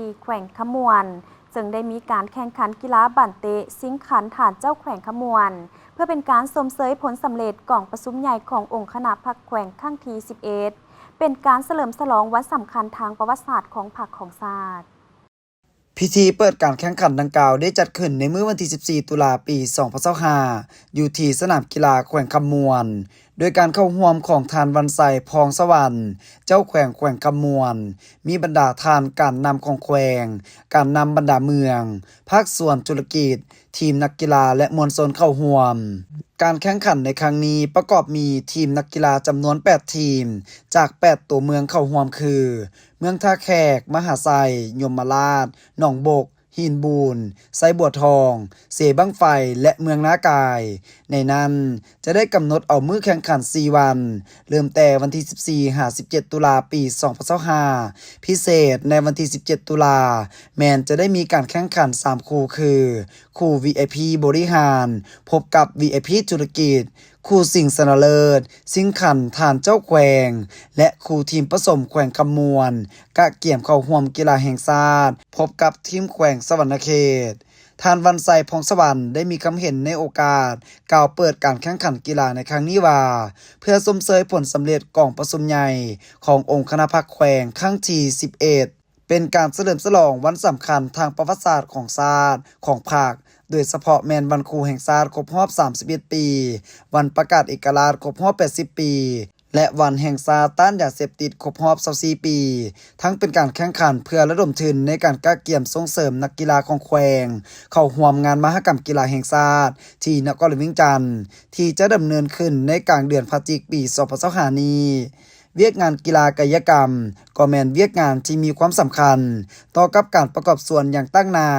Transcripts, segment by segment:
ທີ່ແຂວງຄຳມ່ວນ ເຊິ່ງໄດ້ມີການແຂ່ງຂັນກິລາບານເຕະຊິງຂັນທ່ານເຈົ້າແຂວງຄຳມ່ວນ ເພື່ອເປັນການຊົມເຊີຍຜົນສຳເລັດກອງປະຊຸມໃຫຍ່ຂອງອົງຄະນະພັກແຂວງຄັ້ງທີສິບເອັດ ເປັນການສະເຫຼີມສະຫຼອງວັນສຳຄັນທາງປະຫວັດສາດຂອງພັກຂອງຊາດ. ພິທີເປີດການແຂ່ງຂັນດັ່ງກ່າວໄດ້ຈັດຂຶ້ນໃນມື້ວັນທີສິບສີ່ ຕຸລາ ປີສອງພັນຊາວຫ້າ ຢູ່ທີ່ສະໜາມກິລາແຂວງຄຳມ່ວນ ໂດຍການເຂົ້າຮ່ວມຂອງທ່ານ ວັນໄຊ ພອງສະຫວັນ ເຈົ້າແຂວງແຂວງຄຳມ່ວນ, ມີບັນດາທ່ານການນຳຂອງແຂວງ, ການນຳບັນດາເມືອງ, ພາກສ່ວນທຸລະກິດ, ທີມນັກກິລາ ແລະ ມວນຊົນເຂົ້າຮ່ວມ. ການແຂ່ງຂັນໃນຄັ້ງນີ້ປະກອບມີທີມນັກກິລາຈຳນວນແປດທີມ ຈາກແປດຕົວເມືອງເຂົ້າຮ່ວມຄື ເມືອງທ່າແຂກ, ມະຫາໄຊ, ຍົມມະລາດ, ໜອງບົກ, ຫີນບູນ, ໄຊບົວທອງ, ເຊບັ້ງໄຟ ແລະ ເມືອງນາກາຍ. ໃນນັ້ນຈະໄດ້ກຳນົດເອົາມື້ແຂ່ງຂັນສີ່ວັນ, ເລີ່ມແຕ່ວັນທີສິບສີ່ ຫາ ສິບເຈັດ ຕຸລາ ປີສອງພັນຊາວຫ້າ. ພິເສດໃນວັນທີສິບເຈັດ ຕຸລາ ແມ່ນຈະໄດ້ມີການແຂ່ງຂັນສາມຄູ່ຄື ຄູ່ ວີໄອພີ ບໍລິຫານ ພົບກັບ ວີໄອພີ ທຸລະກິດ, ຄູ່ຊິງຊະນະເລີດ ຊິງຂັນທ່ານເຈົ້າແຂວງ ແລະ ຄູ່ທີມປະສົມແຂວງຄຳມ່ວນ ກະກຽມເຂົ້າຮ່ວມກິລາແຫ່ງຊາດ ພົບກັບທີມແຂວງສະຫວັນນະເຂດ. ທ່ານ ວັນໄຊ ພອງສະຫວັນ ໄດ້ມີຄຳເຫັນໃນໂອກາດກ່າວເປີດການແຂ່ງຂັນກິລາໃນຄັ້ງນີ້ວ່າ ເພື່ອຊົມເຊີຍຜົນສຳເລັດກອງປະຊຸມໃຫຍ່ຂອງອົງຄະນະພັກແຂວງຄັ້ງທີສິບເອັດ ເປັນການສະເຫຼີມສະຫຼອງວັນສຳຄັນທາງປະຫວັດສາດຂອງຊາດ, ຂອງພັກ, ໂດຍສະເພາະແມ່ນວັນຄູແຫ່ງຊາດຄົບຮອບສາມສິບເອັດປີ, ວັນປະກາດເອກະລາດຄົບຮອບແປດສິບປີ ແລະ ວັນແຫ່ງຊາດຕ້ານຢາເສບຕິດຄົບຮອບຊາວສີ່ປີ, ທັງເປັນການແຂ່ງຂັນເພື່ອລະດົມທຶນໃນການກະກຽມສົ່ງເສີມນັກກິລາຂອງແຂວງເຂົ້າຮ່ວມງານມະຫະກຳກິລາແຫ່ງຊາດທີ່ນະຄອນຫຼວງວຽງຈັນ ທີ່ຈະດຳເນີນຂຶ້ນໃນກາງເດືອນພະຈິກປີສອງພັນຊາວຫ້ານີ້. ວຽກງານກິລາກາຍະກຳກໍແມ່ນວຽກງານທີ່ມີຄວາມສຳຄັນຕໍ່ກັບການປະກອບສ່ວນຢ່າງຕັ້ງໜ້າ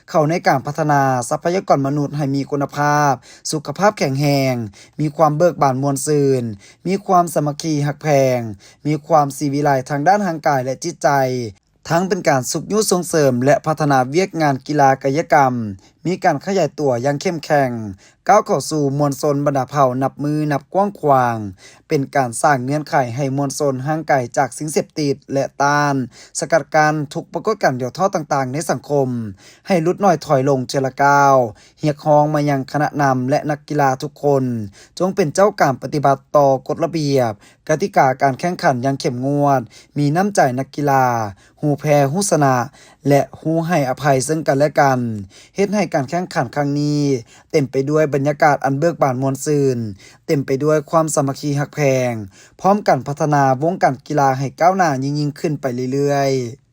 ເຂົ້າໃນການພັດທະນາຊັບພະຍາກອນມະນຸດໃຫ້ມີຄຸນນະພາບ, ສຸຂະພາບແຂງແຮງ, ມີຄວາມເບີກບານມ່ວນຊື່ນ, ມີຄວາມສາມັກຄີຮັກແພງ, ມີຄວາມສີວິໄລທາງດ້ານຮ່າງກາຍ ແລະ ຈິດໃຈ, ທັງເປັນການຊຸກຍູ້ສົ່ງເສີມ ແລະ ພັດທະນາວຽກງານກິລາກາຍະກຳ ມີການຂະຫຍາຍຕົວຢ່າງເຂັ້ມແຂງ, ກ້າວເຂົ້າສູ່ມວນຊົນບັນດາເຜົ່ານັບມື້ນັບກວ້າງຂວາງ, ເປັນການສ້າງເງື່ອນໄຂໃຫ້ມວນຊົນຫ່າງໄກຈາກສິ່ງເສບຕິດ ແລະ ຕ້ານສະກັດກັ້ນທຸກປາກົດການຫຍໍ້ທໍ້ຕ່າງໆໃນສັງຄົມ ໃຫ້ຫຼຸດໜ້ອຍຖອຍລົງເທື່ອລະກ້າວ. ຮຽກຮ້ອງມາຍັງຄະນະນຳ ແລະ ນັກກິລາທຸກຄົນ ຈົ່ງເປັນເຈົ້າການປະຕິບັດຕໍ່ກົດລະບຽບ, ກະຕິກາການແຂ່ງຂັນຢ່າງເຂັ້ມງວດ, ມີນ້ຳໃຈນັກກິລາ, ຮູ້ແພ້, ຮູ້ຊະນະ ແລະ ຮູ້ໃຫ້ອະໄພເຊິ່ງກັນແລະກັນ, ເຮັດໃຫ້ການແຂ່ງຂັນຄັ້ງນີ້ເຕັມໄປດ້ວຍບັນຍາກາດອັນເບີກບານມ່ວນຊື່ນ, ເຕັມໄປດ້ວຍຄວາມສາມັກຄີຮັກແພງ, ພ້ອມກັນພັດທະນາວົງການກິລາໃຫ້ກ້າວໜ້າຍິ່ງໆຂຶ້ນໄປເລື້ອຍໆ.